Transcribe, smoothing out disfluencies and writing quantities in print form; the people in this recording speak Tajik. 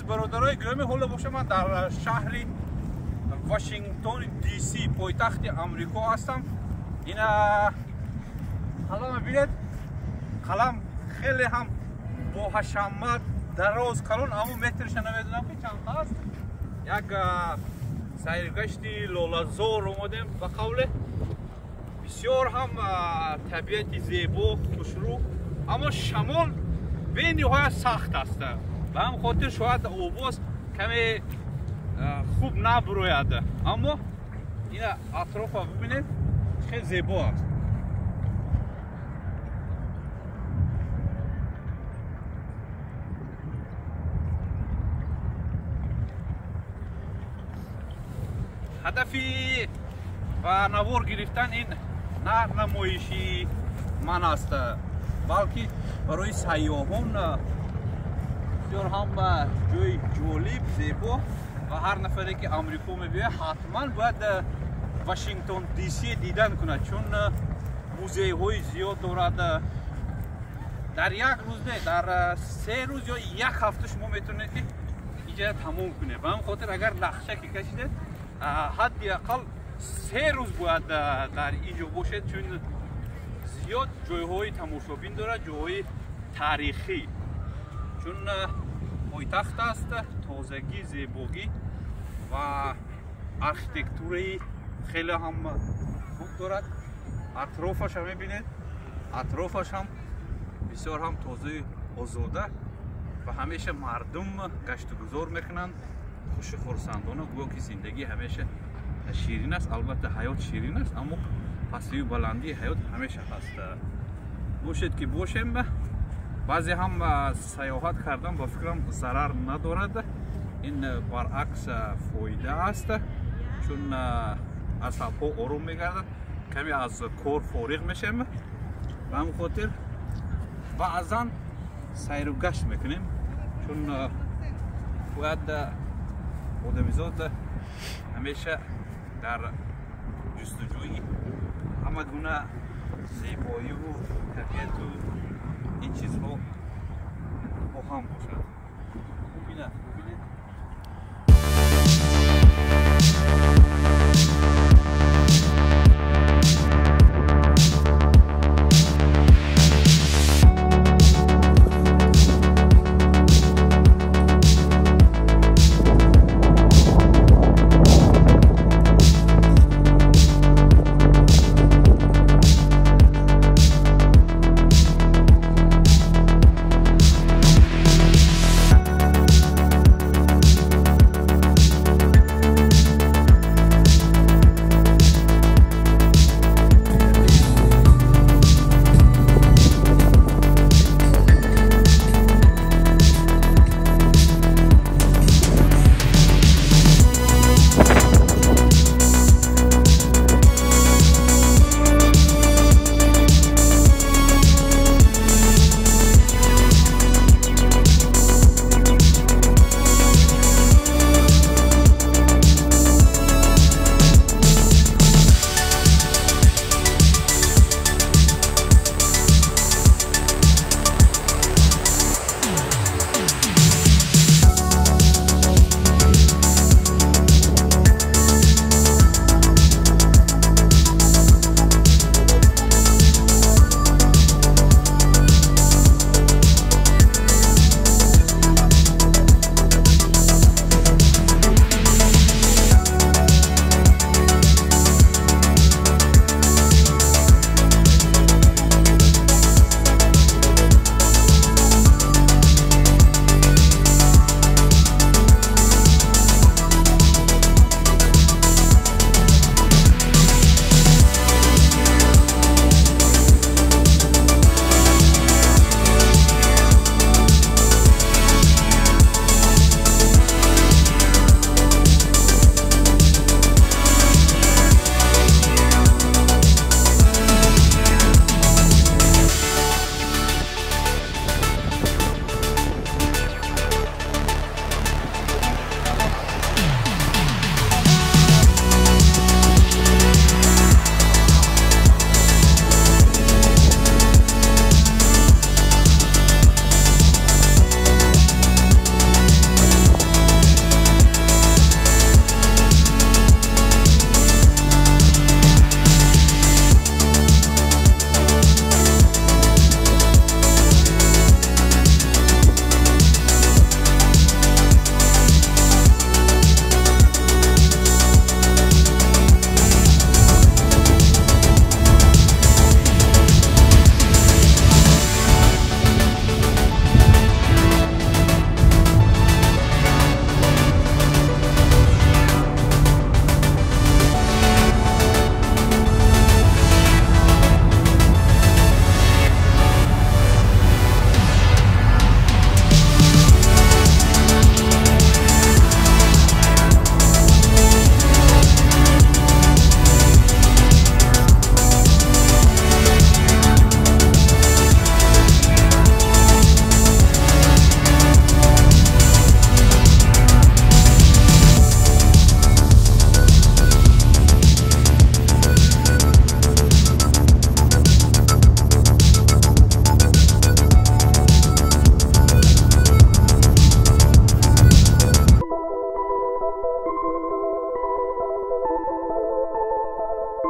Бародарои гиромӣ, ҳоло боша ман дар шаҳри Вашингтон Ди Си, пойтахти Амрико ҳастам. Ина қалама бинед, қалам хеле ҳам бо ҳашамат, дароз, калон, аммо метрша намедонам ки чанд аст. Як сайргашти лолазор омадем ба қавле. Бисёр ҳам табиати зебо, хушрӯ, аммо шамол бениҳоят сахт аст. Ба ҳам хотир шояд овоз каме хуб набурояд, аммо ина атрофа бибинед, хеле зебо аст. Ҳадафи ба навор гирифтан ин на намоиши ман аст, балки барои сайёҳон бисёр ҳам ҷои ҷолиб, зебо ва ҳар нафаре ки Амрико мебиёяд, ҳатман бояд Вашингтон Диси дидан кунад, чун музейҳои зиёд дорад. Дар як рӯз не, дар 3 рӯз ё як ҳафта шумо метавонед ки иҷа тамом кунед. Ба ҳамин хотир агар нақша ки кашидед, ҳадди ақал 3 рӯз бояд дар ин ҷо бошед, чун зиёд ҷойҳои тамошобин дорад, ҷойҳои таърихӣ, чун пойтахт аст, тозагӣ, зебогӣ ва архитектураи хеле ҳам хуб дорад. Атрофаша мебинед, атрофаш ҳам бисёр ҳам тозаи озода ва ҳамеша мардум гаштугузор мекунанд хушу хурсандона, гӯё ки зиндагӣ ҳамеша ширин аст. Албатта, ҳаёт ширин аст, аммо пастию баландии ҳаёт ҳамеша ҳаст. Бошед ки бошем, баъзе ҳам сайёҳат кардан ба фикрам зарар надорад, ин баръакс фоида аст, чун асабҳо ором мегардад, каме аз кор фориғ мешавем. Ба ҳамин хотир баъзан сайру гашт мекунем, чун бояд одамизод ҳамеша дар ҷустуҷӯи ҳама гуна зебоиву табиату ин чизҳо бо ҳам бошад. Бубина.